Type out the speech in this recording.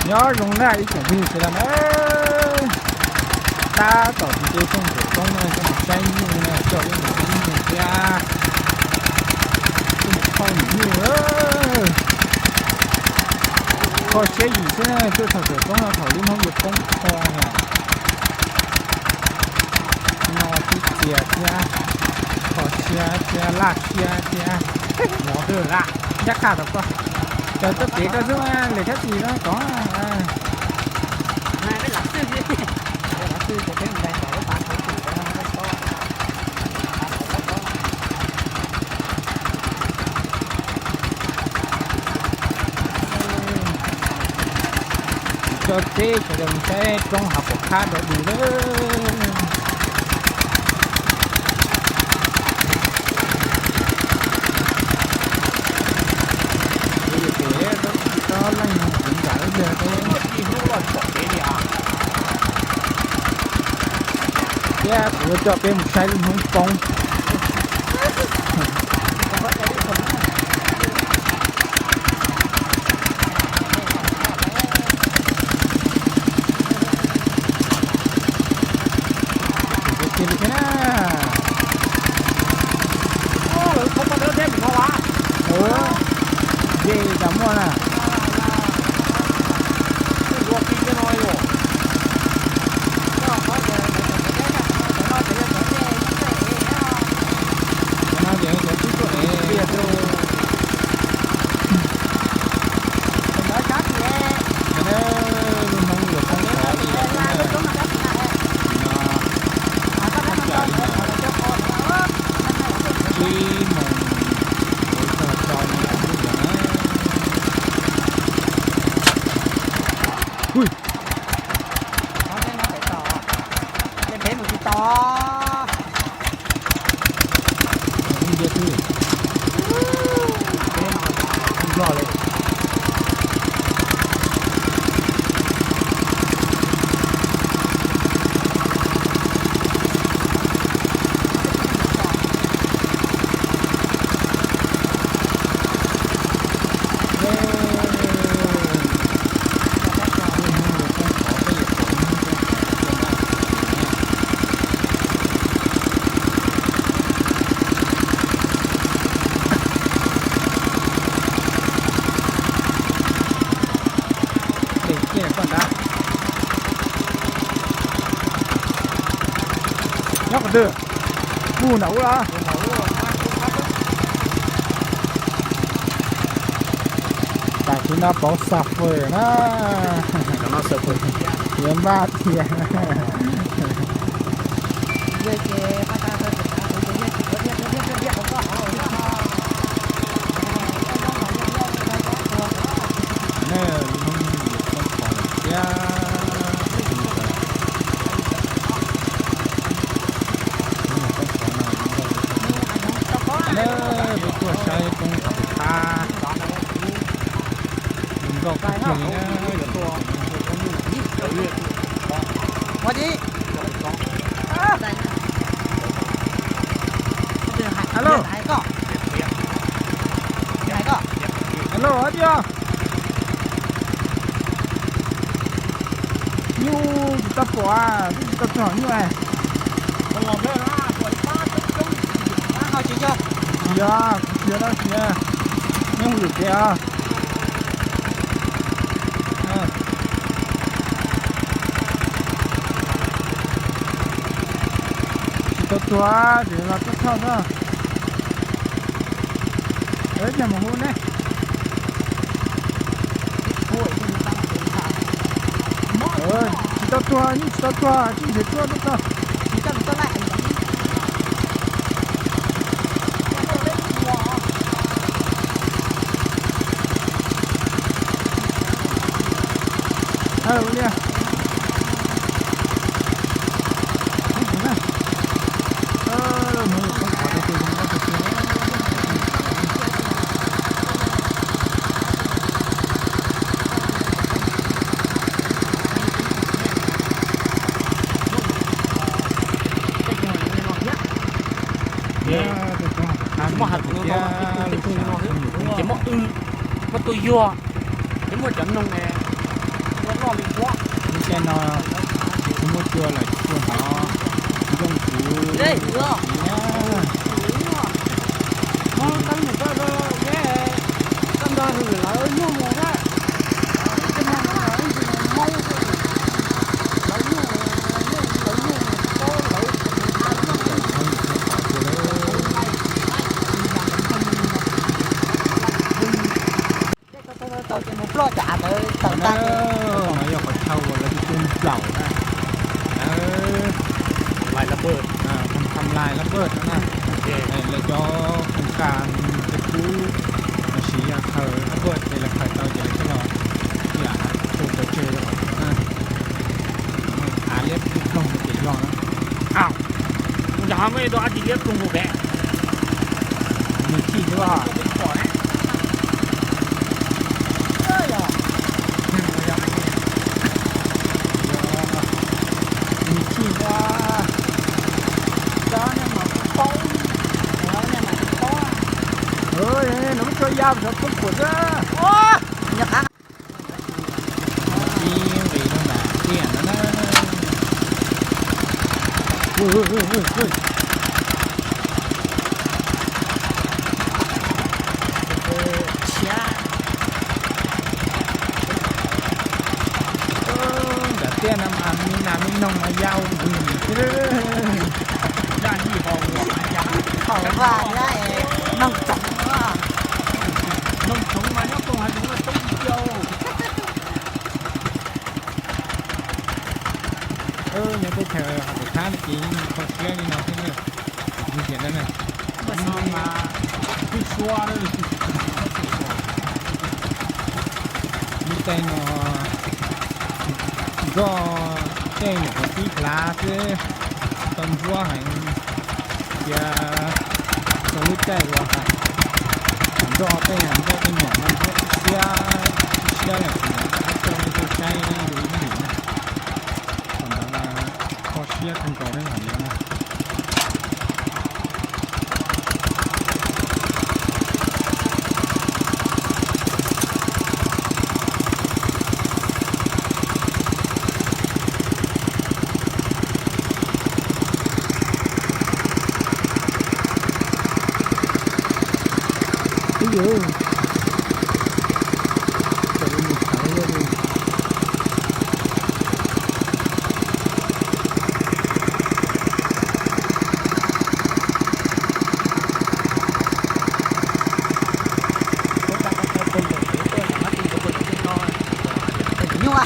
Nyob zoo na ib tsoom phooj ywg sawv daws na, tab tom tus teb xyooj ntawm roob no coj mus saib nyuj na, coj coj mus saib nyuj thiab, coj mus thauj nyuj. Kho siab yim xwb na, tuaj txog ntawm roob no thaum lub hnub yuav poob qho na. No tib txias thiab, kho siab thiab, laj siab thiab. Ncaj qha tom koj, cov tuaj kev koj xwb, lem thiab tsis no tod. Tso teb sawv daws mus saib roob hav pom qab dog dig lawm. Tsis tau leej mus kuv nram lub ntag. Thiab kuv yuav coj peb mus saib lub hnub poob. Ces li thiab na. Ua, ces cas muaj na. Cov no ces cov tsib tuaj ev. Lub hnub yuav poob qhov li lawm na. No, thaj tsam li no, tsib moos yuav txog rau moos lawm na. Ui, peb mus tsis tau. Ntsia twb, peb nplog li. Ces koj nrad nyob qhov twg? Puag nram ub los? Tam sim no pauv xa fawm na. Yuav npaj tias peb tuaj saib roob hav pom qab zoo nkauj kawg kiag li na. Alo, alo, nyuj tsis tau pom, twb tsis tau txog nyuj. Tsis yog, kuv tsis yog dab tsi, nyob hauv lwm tiam os. Tsis tau tuag, tseem los tuaj thauj xwb. Yog mus hu ne. Tsis tau tuag, yeej tsis tau tuag, tsis nrhiav tuaj tuaj tau. Muaj has tus no, ces muaj wb, muaj tus yuag. Muaj cov noog ne, lub caij no kuv muaj cua lawm, cua hnov nroo kuv siv na. Tau ces mus ploj tsam ntawd tawm tag. No yog qhov chaw uas lawv tus tus nplaum na. Lawv, lawv, tham lais lab npawj no na. Lawv cov koom kas cov kub los sis yog khaws lab npawj ces lawv khaws tau ces lawv coj los ua pov tseg rau qhov chaw na. Av liab ploog no ces yog na. Ua cas ho muaj ib tug dab tsi liab ploog rau kev? Nws chim xwb os. Nws chim xwb. Nws muab tso ya saum txob kuam xwb. Ib nqis rau nram tiaj no na. Tshiab. Nram tiaj no mas me nas me noog mas ya ua nws thiab. Thaum vaj thiab noog tsoov, noog tsoov mas nyob koog hav zoov no coob tiag. Nyob teb chaws Huam Tus Thab no ces kho siab li no thiab na. Kuv tias na, lub caij no nroj tej nyuam qhuav pib hlav xwb, tau ntsuab heev. Cia tau lub caij uas nroj tej, nroj tej nyuam no ntsuab siab, siab yom, kuv mam rov qab coj nej tuaj saib dua ib lwm na. Thaum ntawd mas kho siab kawg nkaus li na. Ib yus, tawm mus tawv li. Ua cas ko taw pes ntawm kev tuaj nram qab ti ko puas tau tej no, tau cov nyuj a.